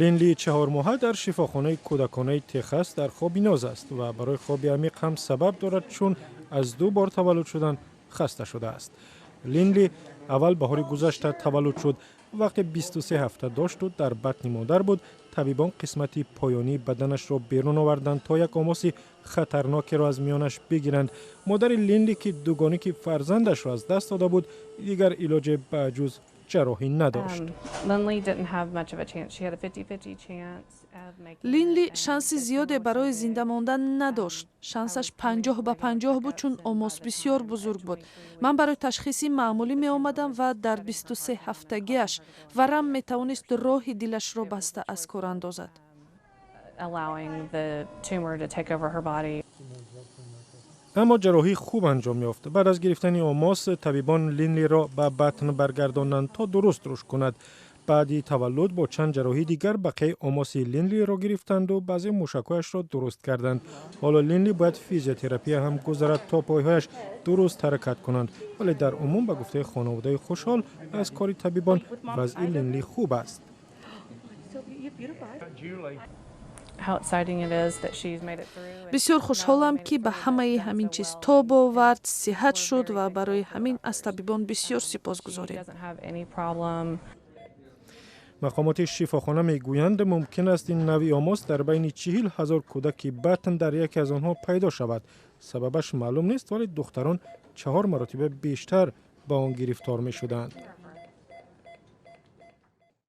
Линли 4-моҳа дар шифохонаи кӯдаконаи Техас дар хоби ноз аст ва барои хоби амиқ ҳам сабаб дорад, чун аз ду бор таваллуд шудан хаста шудааст. Линли аввал баҳори гузашта таваллуд шуд. Вақте 23 ҳафта дошту дар батни модар буд, табибон қисмати поёнии баданашро берун оварданд, то як омоси хатарнокеро аз миёнаш бигиранд. Модари Линли, ки дугоники фарзандашро аз даст дода буд, дигар илоҷе ба ҷуз ҷарроҳӣ надошт. Линли шанси зиёде барои зинда мондан надошт. Шансаш 50 ба 50 буд, чун омос бисёр бузург буд. Ман барои ташхиси маъмулӣ меомадам ва дар 23 ҳафтагиаш варам метавонист роҳи дилашро баста аз кор андозад. Аммо ҷарроҳӣ хуб анҷом ёфт. Баъд аз гирифтани омос, табибон Линлиро ба батн баргардонанд, то дуруст рушд кунад. Баъди таваллуд бо чанд ҷарроҳии дигар бақияи омоси Линлиро гирифтанду баъзе мушакҳояшро дуруст карданд. Ҳоло Линли бояд физиотерапия ҳам гузарад, то пойҳояш дуруст ҳаракат кунанд, вале дар умум, ба гуфтаи хонаводаи хушҳол аз кори табибон, вазъи Линли хуб аст. Бисёр хушҳолам, ки ба ҳамаи ҳамин чиз тоб овард, сиҳат шуд ва барои ҳамин аз табибон бисёр сипосгузорем. Мақомоти шифохона мегӯянд, мумкин аст ин навъи омос дар байни 40 000 кӯдаки батн дар яке аз онҳо пайдо шавад. Сабабаш маълум нест, вале духтарон чаҳор маротиба бештар ба он гирифтор мешуданд.